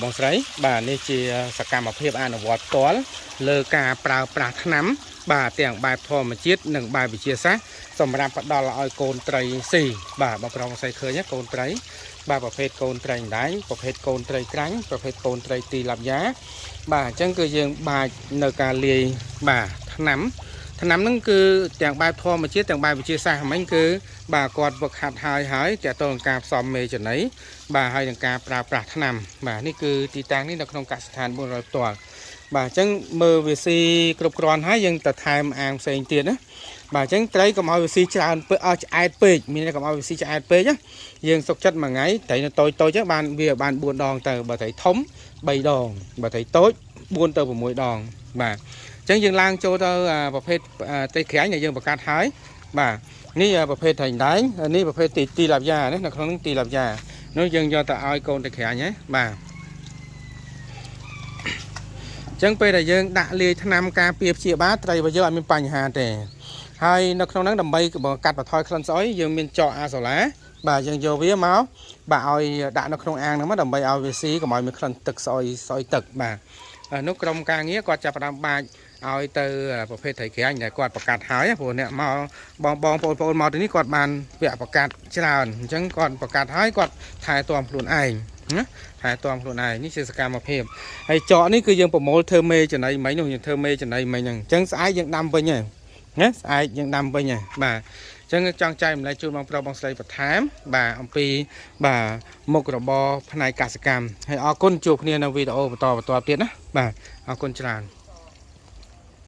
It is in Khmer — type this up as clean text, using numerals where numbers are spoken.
បងស្រីបាទនេះជាសកម្មភាពអនុវត្តផ្ទាល់លើការប្រើប្រាស់ថ្នាំ បាទទាំងបែបធម្មជាតិនិងបែបវិទ្យាសាស្ត្រសម្រាប់ផ្ដល់ឲ្យកូនត្រីស៊ីបាទបងប្រុសបងស្រីឃើញទេកូនត្រី បាទប្រភេទកូនត្រីអណ្ដែងប្រភេទកូនត្រីក្រាញ់ប្រភេទកូនត្រីទីឡាប់យ៉ាបាទអញ្ចឹងគឺយើងបាចនៅការលាយបាទថ្នាំថ្នាំហ្នឹងគឺទាំងបែបធម្មជាតិទាំងបែបវិទ្យាសាស្ត្រហ្មិញគឺបាទគាត់វឹកហាត់ហើយហើយតើតើនឹងការផ្សំមេចំណីបាទហើយនឹងការប្រើប្រាស់ថ្នាំបាទនេះគឺទីតាំងនេះនៅក្នុងកសិដ្ឋាន400ផ្ទាល់បាទអញ្ចឹងមើលវាស៊ីគ្រប់គ្រាន់ហើយយើងទៅថែមអាងផ្សេងទៀតណាបាទអញ្ចឹងត្រីកុំឲ្យវាស៊ីច្រើនពេកឲ្យឆ្អែតពេកមានន័យកុំឲ្យវាស៊ីឆ្អែតពេកណាយើងសុកចិត្តមួយថ្ងៃត្រីនៅតូចតូចចឹងបានវាបាន4ដងទៅបើត្រីធំ3ដងបើត្រីតូច4ទៅ6ដងបាទអញ្ចឹងយើងឡើងចូលទៅអាប្រភេទអាត្រីក្រាញ់ដែលយើងបង្កាត់ហើយបាទនេះអាប្រភេទត្រីអណ្ដែងនេះប្រភេទទីទីឡាប់យ៉ានេះនៅក្នុងហ្នឹងទីឡាប់យ៉ានោះយើងយកទៅឲ្យកូនត្រីក្រាញ់ហ៎បាទអញ្ចឹងពេលដែលយើងដាក់លាយថ្នាំការពារព្យាបាលត្រីរបស់យើងអត់មានបញ្ហាទេហើយនៅក្នុងហ្នឹងដើម្បីកាត់បន្ថយក្លិនស្អុយយើងមានចកអាសូឡាបាទយើងយកវាមកបាទឲ្យដាក់នៅក្នុងអាងហ្នឹងមកដើម្បីឲ្យវាស៊ីកុំឲ្យមានក្លិនទឹកស្អុយស្អុយទឹកបាទនោះក្រុមការងារគាត់ចាប់ផ្ដើមបាចឲ្យទៅប្រភេទត្រីក្រាញ់ដែលគាត់ប្រកាសហើយព្រោះអ្នកមកបងបងប្អូនប្អូនមកទីនេះគាត់បានវគ្គប្រកាសច្រើនអញ្ចឹងគាត់ប្រកាសហើយគាត់ថែទាំខ្លួនឯងណាថែទាំខ្លួនឯងនេះជាសកម្មភាពហើយចកនេះគឺយើងប្រមូលធ្វើមេចំណីមិញនោះយើងធ្វើមេចំណីមិញហ្នឹងអញ្ចឹងស្អែកយើងដាំវិញហើយណាស្អែកយើងដាំវិញហើយបាទអញ្ចឹងចង់ចែករំលែកជូនបងប្រុសបងស្រីបន្ថែមបាទអំពីបាទមុខរបរផ្នែកកសិកម្មហើយអរគុណជួបគ្នានៅវីដេអូបន្តបន្តទៀតណាបាទអរគុណច្រើន។